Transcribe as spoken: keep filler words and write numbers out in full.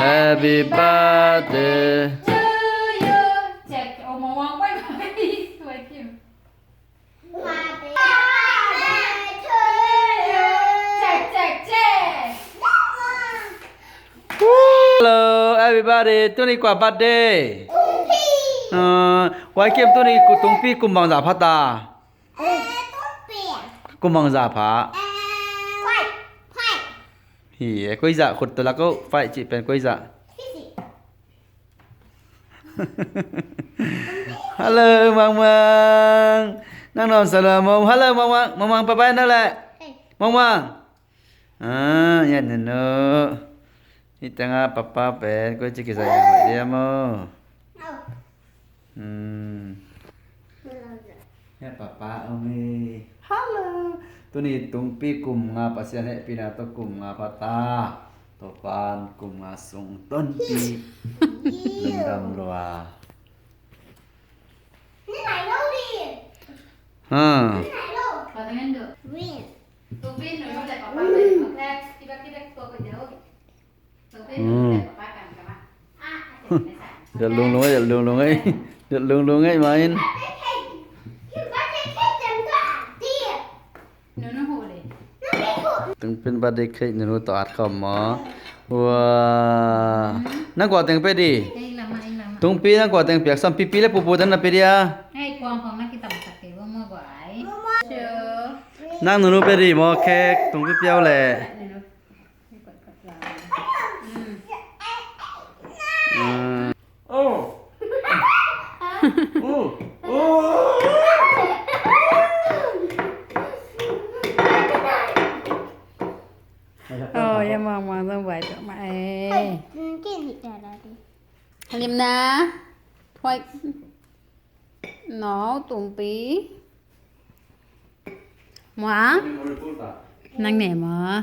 Happy birthday to you. Check. Oh, Mawng Mawng, bye bye. Wake him. Happy birthday to you. Check, check, check. Hello everybody, tuni kua birthday? Tungpi. Uh, Wai Kim, tuni ku Tungpi kum bangzah pha ta? Eh, Tungpi. Kum bangzah pha? Eh, five, five. Hi, eh, koi zah khut tawh la ko, five cih pen koi zah? Fifty. Hello Mawng Mawng. Nang nuam sa lua maw? Hello Mawng Mawng. Mawng Mawng, bye bye na leh. Hey. Mawng Mawng. Ah, ya nunu. Hi tengah papa pen koi ci kizai na hoih dia maw? Oh. Hmm. Ya papa ong e. Hello. Tuni Tungpi kum nga, Pasian hehpihna tawh kum nga pha ta. Topan kum nga sung tonpih. Lungdam lua. Ha. Hmm. Dot lunglung ei, dot lunglung ei. Dot lunglung ei, main. Tungpi birthday cake nunu tawh at khawm maw? Wow. Nang kua teng pe di? Tungpi, nang kua teng piak sam? Pipi le pupu teng na pe di a? Nang nunu pe di maw cake? Tungpi piau le. Oh, ya Mawng Mawng zong vai tawh mah e. Lim na. Thuai. No, Tungpi. Mawng? Nang ne maw?